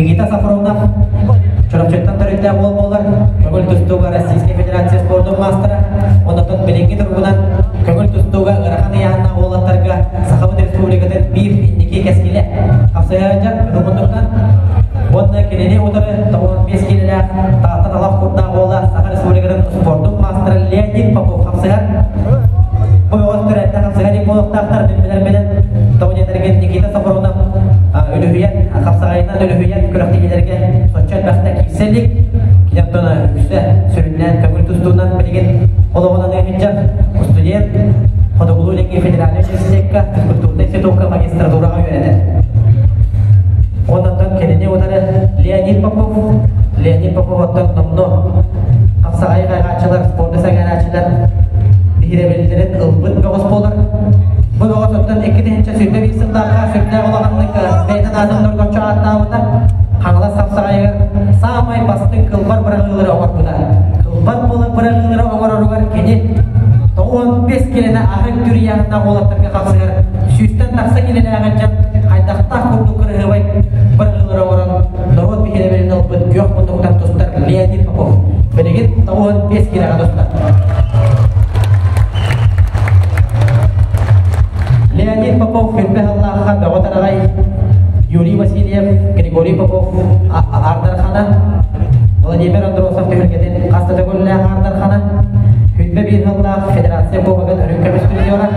Никита Сафронов Чурапчыттан төрүттээх уол буолар, көҥүл тустууга Российскай Федерация спордун маастара, онтон билиҥҥи туругунан көҥүл тустууга ыарахан ыйааһыннаах уолаттарга Сахабыт Республикатын биир инники кэскилэ хапсыһааччар Кыһыл уонна кинини утары 95 киилэлээх Таатта талах курдаах уола Саха Республикатын спордун маастара Леонид Попов хапсыһар. Бу бөҕөстөр эрдэ хапсыһар буолуохтаахтар билэр тоҕо диэтэргин Никита Сафронов үлүһүйэн, хапсаҕайынан үлүһүйэн күрэхтэһиилэргэ соччо элбэхтэ киирсэ илик. Кини оттон үксэ сүрүннээн көҥүл тустуунан билигин олоҕунан ыһынчар студент, Хотугулуу-Илиҥҥи федеральнай университекка физкультурнай институкка магистратураҕа үөрэнэр. Онтон кинини утары Леонид Попов, Леонид Попов оттон номнуо хапсаҕайы хайҕааччылар, спорду сэҥээрээччилэр биһирэбиллэрин ылбыт бөҕөс буолар. Бу бөҕөс оттон 2021 сыллаахха сүрдээх улаханнык бэйэтин аатын доргоччу ааттаабыта. Хаҥалас хапсаҕайыгар саамай бастыҥ кылбар быраҕыылары оҥорбута. Кылбар буолар быраҕыылары оҥороругар кини 95 килэни аһык түрүйэхтээх уолаттарга хапсыһар сүүстэн тахса килэлээх дьон хайдахтаах курдук кырыһыбай быраҕыылары оҥорон норуот биһирэбилин ылбыт күөх муннуктан тустар Леонид Попов билигин 95 килэҕэ тустар. Леонид Попов Күнбэ Аллаахха Бөҕө Тараҕай, Юрий Васильев, Григорий Попов Ардархана, Владимир Андросов түһүлгэтин хас да төгүллээх Ардархана, Күнбэ биир сыллаах Федерация Кубогын өрүн көмүс призера.